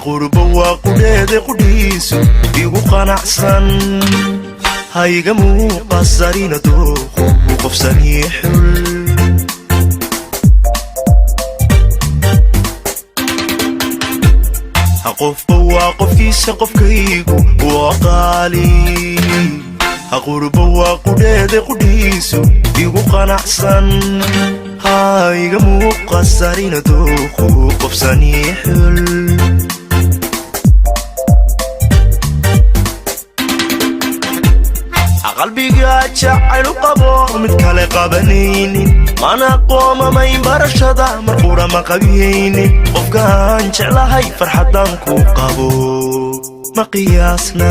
Qurba waa qudheeda qudhiisu igu qanacsan, hayga muuqasarina dooqu qofsanii xul. Qofba waa qofkiisa, qofkaygu waa qaali. Qurba waa qudheeda qudhiisu igu qanacsan, hayga muuqasarina dooqu qofsanii xul. Qalbiga jacaylu qabo mid kale qabanaynin, mana qoomamayn barashada mar qura ma qabiyaynin. Qofkaan jeclahay farxaddaan ku qabo ma qiyaasna.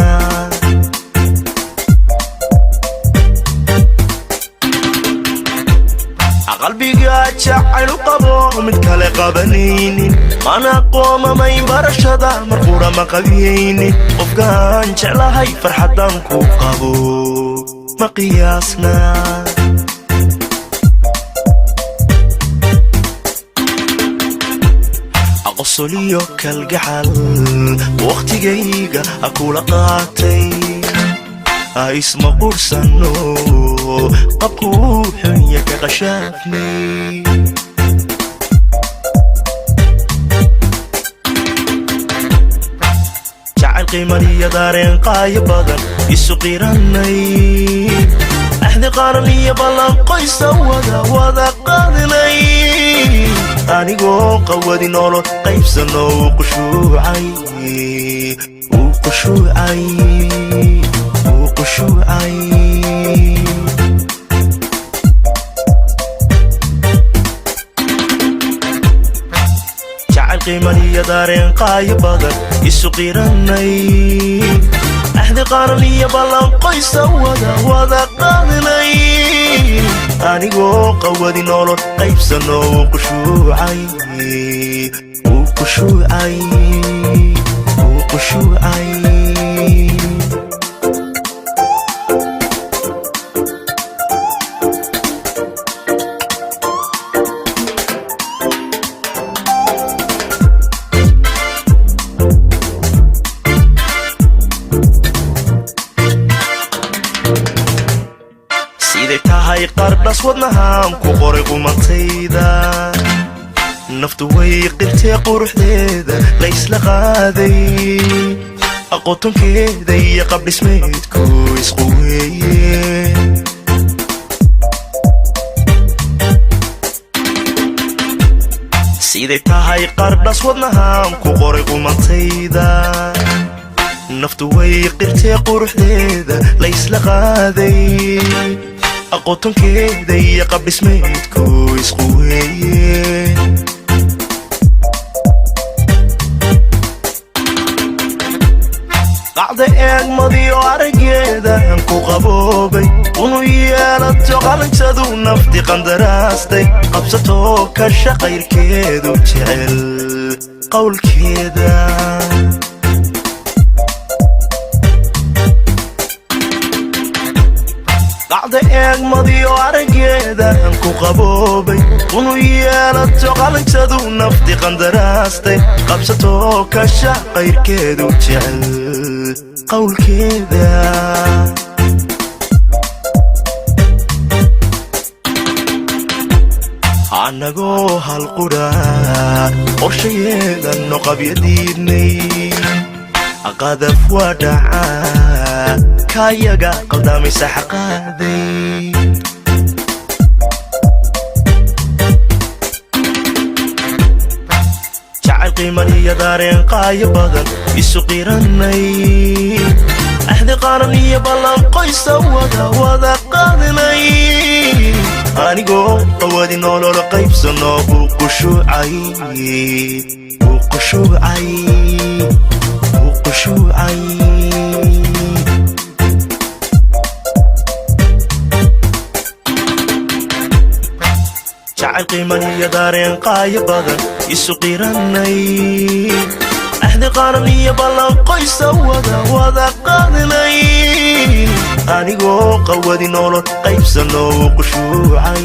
Qalbiga jacaylu qabo mid kale qabanaynin, mana qoomamayn barashada mar qura ma qabiyaynin. Qofkaan jeclahay farxaddaan ku qabo ma qiyaasna. Qosoliyo kalgacal wakhtigayga kula qaatay, isma qursanno qabkuu xunya ka qashaafnay. Jacayl qiimaliyo dareen qaayo badan isu qirannay, axdi qaran iyo ballan qoysa wada wada qaadnay. Anigoo qawadi nolol qaybsano uu qushuucay, uu qushuucay, uu qushuucay. Jacayl qiimaliyo dareen qaayo badan isu qirannay, axdi qaran iyo ballan qoysa wada wada qaadnay. Anigoo qawadi nolol qaybsano uu qushuucay, uu qushuucay, uu qushuucay. Siday tahay qardhas wadnahaan ku qoray qumantayda, naftu way qirtee quruxdeeda la ysla qaaday, aqootonkeeda iyo qabdhismeedku isqu weeye. Siday tahay qardhas wadnahaan ku qoray qumantayda, naftu way qirtee quruxdeeda la ysla qaaday, aqootonkeeda iyo qabdhismeedku isqu weeye. Qacda eegmadiyo araggeedaan ku qaboobay, unu yeelato qalanjadu nafti qandaraastay, qabsatoo ka shaqayrkeedu jecel qowlkeeda. Qacda eegmadiyo araggeedaan ku qaboobay, unu yeelato qalanjadu nafti qandaraastay, qabsatoo ka shaqayrkeedu jecel qowlkeeda. Annagoo hal qudha qorsha yeelanno qabyadiidnay, qadaf waa dhacaa kaayaga qaldamaysa xaqaaday. Jacayl qiimaliyo dareen qaayo badan isu qirannay, axdi qaran iyo ballan qoysa wada wada qaadnay. Anigoo qawadi nolol qaybsano uu qushuucay, uu qushuucay, uu qushuucay. Jacayl qiimaliyo dareen qaayo badan isu qirannay, axdi qaran iyo ballan qoysa wada wada qaadnay. Anigoo qawadi nolol qaybsano uu qushuucay,